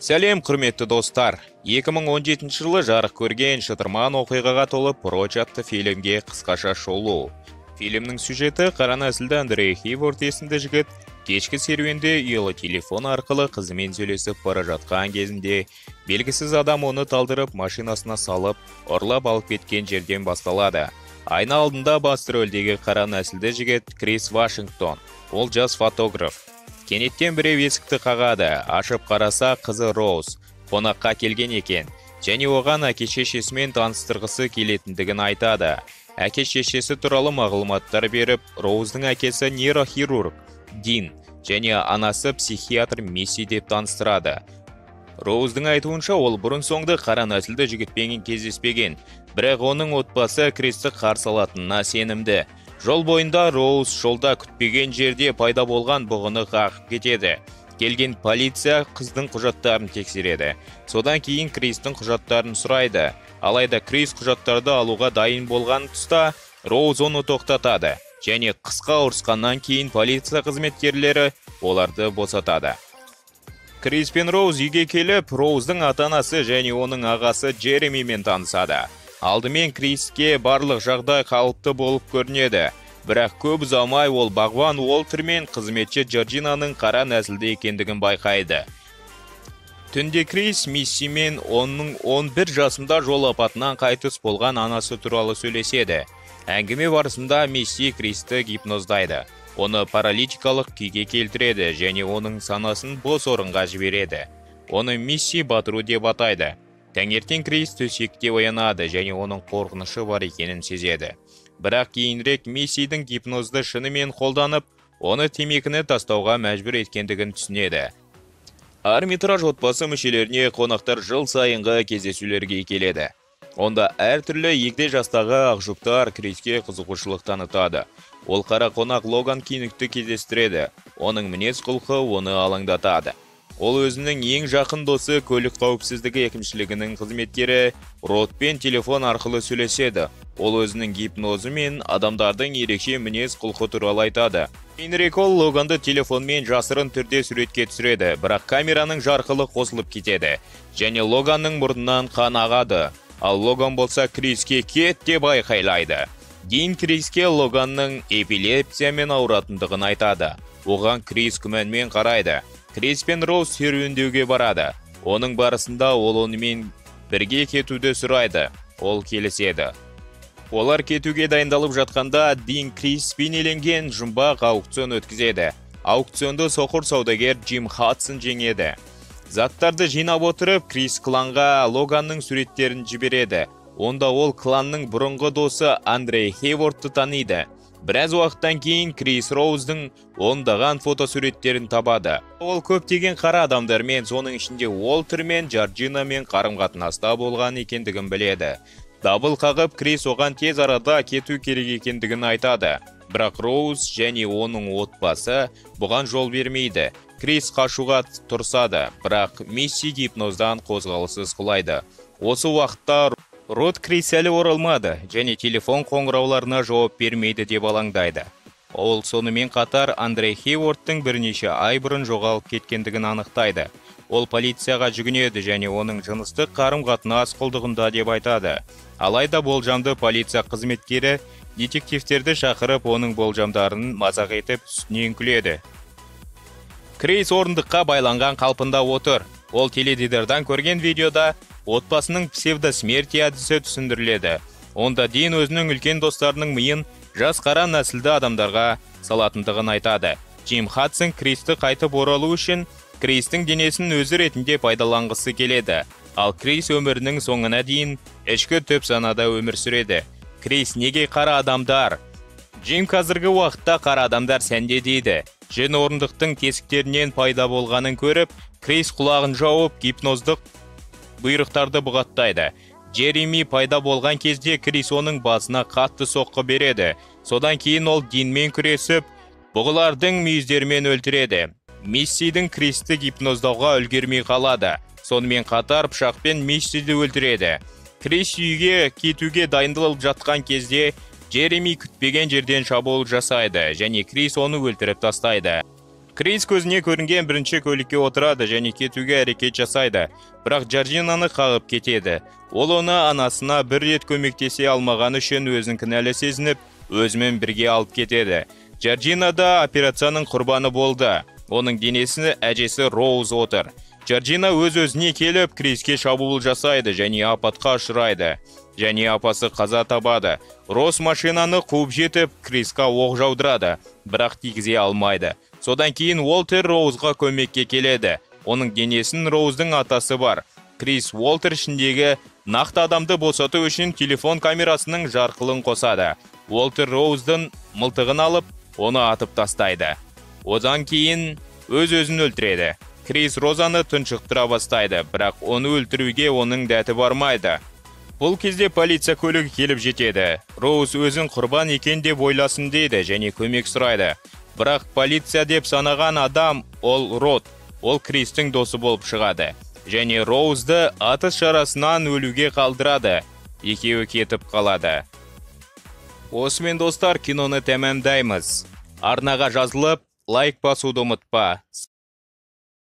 Сәлем, құрметті достар! 2017 жылы жарық көрген шытырман оқиғаға толы «Прочь» атты фильмге қысқаша шолу. Фильмнің сюжеті: қара нәсілді Андрей Хейворд есімді жігіт кешкі серуенде ұялы телефон арқылы қызымен сөйлесіп бара жатқан кезінде белгісіз адам оны талдырып, машинасына салып, ұрлап алып кеткен жерден басталады. Айна алдында басты рөлдегі қара нәсілді жігіт Крис Вашингтон. Ол жас фотограф. Кенеттен біреу есікті қағады. Ашып қараса, қызы Роуз қонаққа келген екен және оған әке-шешесімен таныстырғысы келетіндігін айтады. Әке-шешесі туралы мағлұматтар беріп, Роуздың әкесі нейрохирург Дин және анасы психиатр Мисси деп таныстырады. Роуздың айтуынша, ол бұрын соңды қара нәсілді жігітпен кездеспеген, бірақ оның отбасы Кристі қарсы алатынына сенімді. Жол бойында Роуз жолда күтпеген жерде пайда болған бұғыны қағып кетеді. Келген полиция қыздың құжаттарын тексереді. Содан кейін Кристің құжаттарын сұрайды. Алайда Крис құжаттарды алуға дайын болған тұста Роуз оны тоқтатады және қысқа ұрысқаннан кейін полиция қызметкерлері оларды босатады. Крис пен Роуз үйге келіп, Роуздың ата-анасы және оның ағасы Джеремимен танысады. Алдымен Криске барлық жағдай қалыпты болып көрінеді. Бірақ көп ұзамай ол бағбан Уолтер мен қызметші Джорджинаның қара нәсілді екендігін байқайды. Түнде Крис Мисси мен оның 11 жасында жол апатынан қайтыс болған анасы туралы сөйлеседі. Әңгіме барысында Мисси Кристі гипноздайды. Оны паралитикалық күйге келтіреді және оның санасын бос орынға жібереді. Оны Мисси батыру деп атайды. Таңертең Крис төсекте оянады және оның қорқынышы бар екенін сезеді. Бірақ кейінірек Миссидің гипнозды шынымен қолданып, оны темекіні тастауға мәжбүр еткендігін түсінеді. Армитраж отбасы мүшелеріне қонақтар жыл сайынғы кездесулерге келеді. Онда әртүрлі егде жастағы ақжұптар Криске қызығушылық танытады. Ол қара қонақ Логан Кингті кездестіреді. Оның мінез-құлқы оны алаңдатады. Ол өзінің ең жақын досы көлік қауіпсіздігі әкімшілігінің қызметкері Ротпен телефон арқылы сөйлеседі. Ол өзінің гипнозы мен адамдардың ерекше мінез-құлқы туралы айтады. Кейінірек ол Логанды телефонмен жасырын түрде суретке түсіреді, бірақ камераның жарқылы қосылып кетеді және Логанның мұрнынан қан ағады. Ал Логан болса Криске кет деп айқайлайды. Дин Криске Логанның эпилепсиямен ауыратындығын айтады. Оған Крис күмәнмен қарайды. Крис пен Роуз серуендеуге барады. Оның барысында ол онымен бірге кетуді сұрайды. Ол келіседі. Олар кетуге дайындалып жатқанда Дин Крис бейнеленген жұмбақ аукцион өткізеді. Аукционды соқыр саудагер Джим Хадсон жеңеді. Заттарды жинап отырып, Крис кланға Логанның суреттерін жібереді. Онда ол кланның бұрынғы досы Андрей Хейвордты таниды. Біраз уақыттан кейін Крис Роуздың ондаған фотосуреттерін табады. Ол көптеген қара адамдармен, соның ішінде Уолтер мен Джорджинамен қарым-қатынаста болған екендігін біледі. Дабыл қағып, Крис оған тез арада кету керек екендігін айтады. Бірақ Роуз және оның отбасы бұған жол бермейді. Крис қашуға тырысады, бірақ Мисси гипноздан қозғалыссыз құлайды. Осы уақытта Рот Крис әлі оралмады және телефон қоңырауларына жауап бермейді деп алаңдайды. Ол сонымен қатар Андрей Хейвордтың бірнеше ай бұрын жоғалып кеткендігін анықтайды. Ол полицияға жүгінеді және оның жыныстық қарым-қатынас құлдығында деп айтады. Алайда болжамды полиция қызметкері детективтерді шақырып, оның болжамдарын мазақ етіп, үстінен күледі. Крис орындыққа байланған қалпында отыр. Ол теледидардан көрген видеода отбасының псевдосмерти әдісі түсіндіріледі. Онда Дин өзінің үлкен достарының миын жас қара нәсілді адамдарға салатындығын айтады. Джим Хадсон Кристі қайтып оралу үшін Кристің денесін өзі ретінде пайдаланғысы келеді. Ал Крис өмірінің соңына дейін ішкі түп санада өмір сүреді. Крис неге қара адамдар? Джим қазіргі уақытта қара адамдар сәнде дейді. Жүн орындықтың тесіктерінен пайда болғанын көріп, Крис құлағын жауып, гипноздық бұйрықтарды бұғаттайды. Джереми пайда болған кезде Крис оның басына қатты соққы береді. Содан кейін ол Динмен күресіп, бұғылардың мүйіздерімен өлтіреді. Миссидің Кристі гипноздауға үлгермей қалады. Сонымен қатар пышақпен Миссиді өлтіреді. Крис үйге кетуге дайындалып жатқан кезде Джереми күтпеген жерден шабуыл жасайды және Крис оны өлтіріп тастайды. Крис көзіне көрінген бірінші көлікке отырады және кетуге әрекет жасайды, бірақ Джорджинаны қағып кетеді. Ол оны анасына бір рет көмектесе алмағаны үшін өзін кінәлі сезініп, өзімен бірге алып кетеді. Джорджина да операцияның құрбаны болды. Оның денесіне әжесі Роуз отыр. Джорджина өз-өзіне келіп, Криске шабуыл жасайды және апатқа ұшырайды. Және апасы қаза табады. Роуз машинаны қуып жетіп, Крисқа оқ жаудырады, бірақ тигізе алмайды. Содан кейін Уолтер Роузға көмекке келеді. Оның денесін Роуздың атасы бар. Крис Уолтер ішіндегі нақты адамды босату үшін телефон камерасының жарқылын қосады. Уолтер Роуздың мылтығын алып, оны атып тастайды. Одан кейін өз-өзін өлтіреді. Крис Розаны тұншықтыра бастайды, бірақ оны өлтіруге оның дәті бармайды. Бұл кезде полиция көлігі келіп жетеді. Роуз өзін құрбан екен деп ойласын дейді және көмек сұрайды. Бірақ полиция деп санаған адам ол Рот, ол Кристің досы болып шығады. Және Роузды атыс шарасынан өлуге қалдырады. Екеуі кетіп қалады. Осымен, достар, киноны тәмамдаймыз. Арнаға жазылып, лайк басуды ұмытпа.